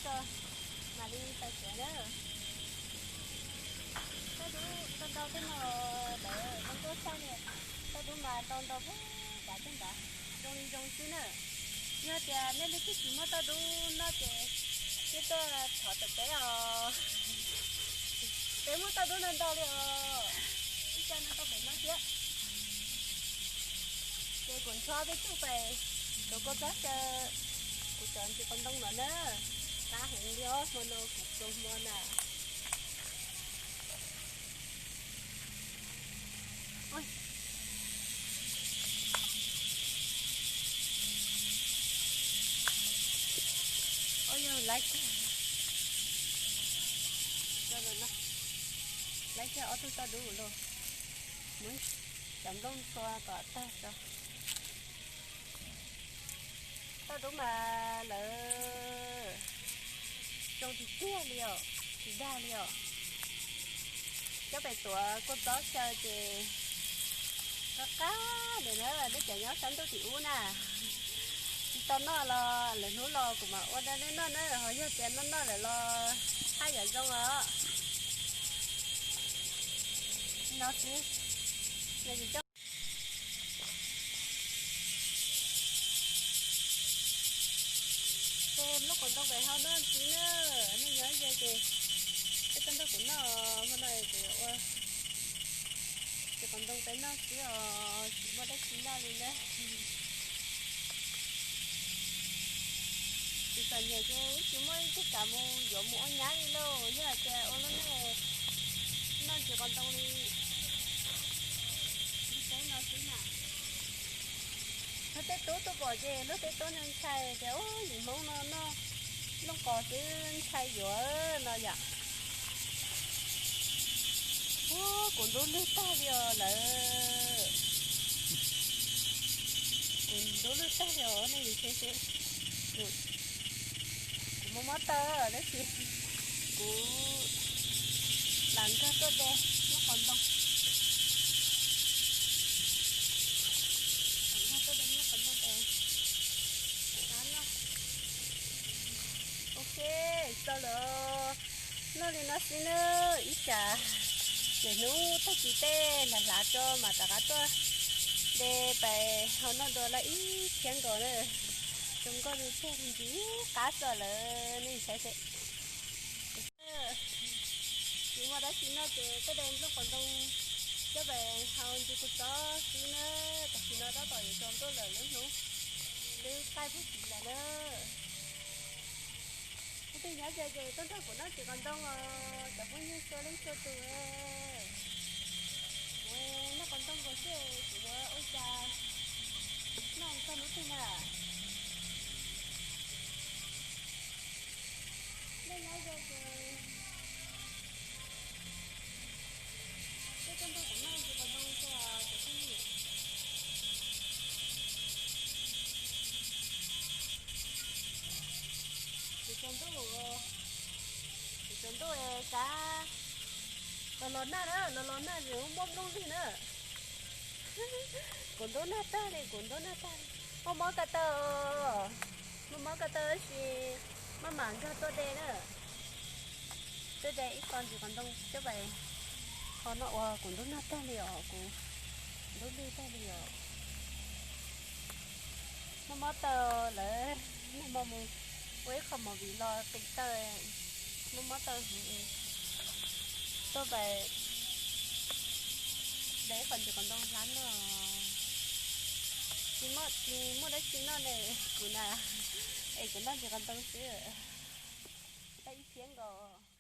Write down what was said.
Tso, mam li tawm tsam na. Toj dub ntau ntau tej no, lawv zoo nkauj tshaj li. Toj dub mas tau ntau puag nrad tej nrad, zoo li zoo xwb na. Yog tias nej leej twg tsis muaj toj dub noj ces nej tuaj thov tawm peb os. Peb muaj toj dub ntau ntau li os. Ib co no tau pem no thiab. Ces kuv nrho peb tug pem tus kua txob xyaw, kuv cov ntsis qos ntoo no na, qab heev li os, hmo no kuv txua hmo na. Ua yog laiv kiag, laiv kiag ob tug toj dub lauj, muab cov nplooj ntxhua kom tag tso. Toj dub mas lawv zoo tiag tiag li os, tsis dag li os. Cov pem tuav kua txob xyaw ces qab qab li na, nej cov nyob sab ntuj tim ub na, tsis tau noj los lwm hnub los kuv mam ua rau nej noj na, ho yog tias noj noj lawm los haj yam zoo os. No xwb, no ces coj. Ces nplooj qos ntoo pem hau noj ntxiv na, nej nyob ze ces peb tuaj nrog kuv noj, hmo no kuv yuav ua ntsis qos ntoo peb noj xwb os, tsis muaj dab tsi noj li na. Tsis txom nyem ces tsis muaj ib tug kam mus yuav mus ua nyab li lauj, yog hais tias ua lub neej noj ntsis qos ntoo li. Teb no xwb na. Lub teb tub tuaj pom ces lub teb tub ntshai tias, ub, yim Hmoob no noj nplooj qos xwb ntshai yuav no yom. Ub, kuv ntub lwg tag li os lawm. Kuv ntub lwg tag li os nej ntsia seb. Kuv muaj mob taw tab sis kuv lam nkag tuaj de nplooj qos ntoo. Lam nkag tuaj de nplooj qos ntoo es kuv rov noj. Ok, txaus lawm. Noj li no xwb na, ib tsam lwm hnub tag kis tej hlav hlav tso mas rov qab tuaj de pais hau noj dua lawm ib thiab nkaus na. Zoo nkauj li tiag li ntxim qab txog lawm nej saib seb. Tsis muaj dab tsi noj ces tuaj de nplooj qos ntoo coj pais hau ntsis kua txob xwb na. Tam sim no tab tom yuav tsaus ntuj lawm, lub hnub twb qaij puag tid lawm na. Leej twg nyob ze ces tuaj nrog kuv noj ntsis qos ntoo os cov phooj ywg txhua leej txhua tus. Kuv noj qos ntoo nkaus xwb kuv yuav ua cas noj txog hnub twg na. Nej nyob ze ces peb tuaj nrog kuv noj ntsis qos ntoo tso cov phooj ywg. Kuv tsaus ntuj, kuv tsaus ntuj es kav los los nag na, los los nag vim muaj nplooj lwg na. Kuv ntub nag tag li, kuv ntub nag tag li. Muaj mob ko taw, muaj mob ko taw tab sis maj mam nkag tuaj de na. Tuaj de ib co ntsis qos ntoo coj pais hau noj ua kuv ntub nag tag li os, kuv ntub lwg tag li os. Muaj mob taw lawm, nag hmo mus ua ib qho movie los qis taw, muaj mob taw heev. Tuaj pais de ib qho ntsis qos ntoo hlab noj. Tsis muaj, tsis muaj dab tsi noj ne, kuv na, es kuv noj ntsis qos ntoo xwb. Tau ib phiab nkaus.